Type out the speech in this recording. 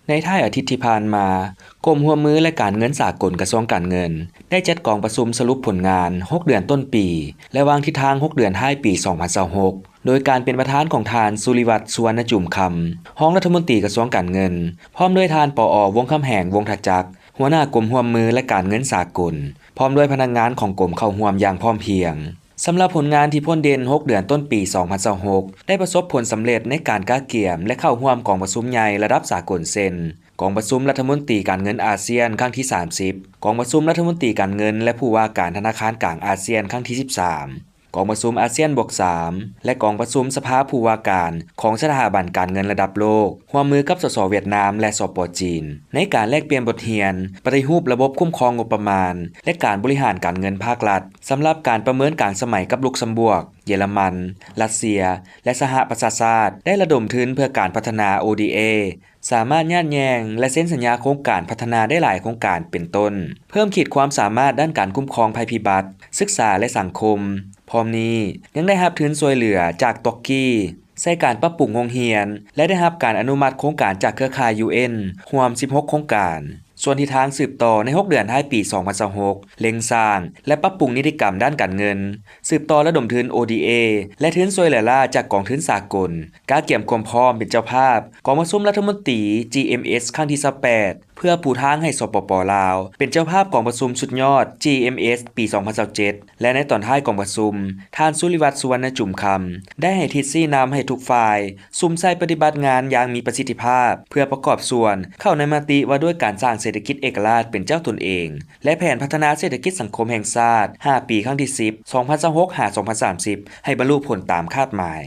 ໃນທ້າຍອາທິດທີ່ຜ່ານມາ, ກົມຮ່ວມມື ແລະ ການເງິນສາກົນ ກະຊວງການເງິນ ໄດ້ຈັດກອງປະຊຸມສະຫຼຸບຜົນງານ ຫົກເດືອນຕົ້ນປີ ແລະ ວາງທິດທາງ ຫົກເດືອນທ້າຍປີ ສອງພັນຊາວຫົກ ໂດຍການເປັນປະທານຂອງທ່ານ ສຸລິວັດ ສຸວັນນະຈຸມຄຳ ຮອງລັດຖະມົນຕີກະຊວງການເງິນ, ພ້ອມດ້ວຍທ່ານ ປອ ວົງຄຳແຫງ ວົງທະຈັກ ຫົວໜ້າກົມຮ່ວມມື ແລະ ການເງິນສາກົນ, ພ້ອມດ້ວຍພະນັກງານຂອງກົມເຂົ້າຮ່ວມຢ່າງພ້ອມພຽງ. ສຳລັບຜົນງານທີ່ພົ້ນເດັ່ນ ຫົກເດືອນຕົ້ນປີ ສອງພັນຊາວຫົກ ໄດ້ປະສົບຜົນສຳເລັດໃນການກະກຽມ ແລະ ເຂົ້າຮ່ວມກອງປະຊຸມໃຫຍ່ລະດັບສາກົນ ເຊັ່ນ ກອງປະຊຸມລັດຖະມົນຕີການເງິນອາຊຽນຄັ້ງທີ ສາມສິບ, ກອງປະຊຸມລັດຖະມົນຕີການເງິນ ແລະ ຜູ້ວ່າການທະນາຄານກາງອາຊຽນຄັ້ງທີ ສິບສາມ, ກອງປະຊຸມອາຊຽນບວກ ສາມ ແລະ ກອງປະຊຸມສະພາຜູ້ວ່າການຂອງສະຖາບັນການເງິນລະດັບໂລກ ຮ່ວມມືກັບ ສສ ຫວຽດນາມ ແລະ ສປ ຈີນ ໃນການແລກປ່ຽນບົດຮຽນ ປະຕິຮູບລະບົບຄຸ້ມຄອງງົບປະມານ ແລະ ການບໍລິຫານການເງິນພາກລັດ ສຳລັບການປະເມີນກາງສະໄໝກັບ ລຸກຊຳບວກ, ເຢຍລະມັນ, ຣັດເຊຍ ແລະ ສະຫະປະຊາຊາດ ໄດ້ລະດົມທຶນເພື່ອການພັດທະນາ ໂອດີເອ ສາມາດຍາດແຍ່ງ ແລະ ເຊັນສັນຍາໂຄງການພັດທະນາໄດ້ຫຼາຍໂຄງການ ເປັນຕົ້ນ ເພີ່ມຂີດຄວາມສາມາດດ້ານການຄຸ້ມຄອງໄພພິບັດ, ສຶກສາ ແລະ ສັງຄົມ. ພ້ອມນີ້ ຍັງໄດ້ຮັບທຶນຊ່ວຍເຫຼືອຈາກ Turkey ໃສ່ການປັບປຸງໂຮງຮຽນ ແລະ ໄດ້ຮັບການອະນຸມັດໂຄງການຈາກເຄືອຂ່າຍ UN ຮວມ ສິບຫົກ ໂຄງການ. ສ່ວນທິດທາງສືບຕໍ່ໃນ ຫົກເດືອນທ້າຍປີ ສອງພັນຊາວຫົກ ເລັ່ງສ້າງ ແລະ ປັບປຸງນິຕິກຳດ້ານການເງິນ, ສືບຕໍ່ລະດົມທຶນ ໂອດີເອ ແລະ ທຶນຊ່ວຍເຫຼືອລ້າຈາກກອງທຶນສາກົນ, ກະກຽມຄວາມພ້ອມເປັນເຈົ້າພາບກອງປະຊຸມລັດຖະມົນຕີ GMS ຄັ້ງທີ ຊາວແປດ ເພື່ອປູທາງໃຫ້ ສປປ ລາວ ເປັນເຈົ້າພາບກອງປະຊຸມສຸດຍອດ GMS ປີ ສອງພັນຊາວເຈັດ ແລະ ໃນຕອນທ້າຍກອງປະຊຸມ, ທ່ານ ສຸລິວັດ ສຸວັນນະຈຸມຄຳ ໄດ້ໃຫ້ທິດຊີ້ນຳໃຫ້ທຸກຝ່າຍສຸມໃສ່ປະຕິບັດງານຢ່າງມີປະສິດທິພາບ ເພື່ອປະກອບສ່ວນເຂົ້າໃນມະຕິວ່າດ້ວຍການສ້າງເສດຖະກິດເອກະລາດເປັນເຈົ້າຕົນເອງ ແລະ ແຜນພັດທະນາເສດຖະກິດສັງຄົມແຫ່ງຊາດ ຫ້າປີ ຄັ້ງທີ ສິບ ສອງພັນຊາວຫົກ ຫາ ສອງພັນສາມສິບ ໃຫ້ບັນລຸຜົນຕາມຄາດໝາຍ.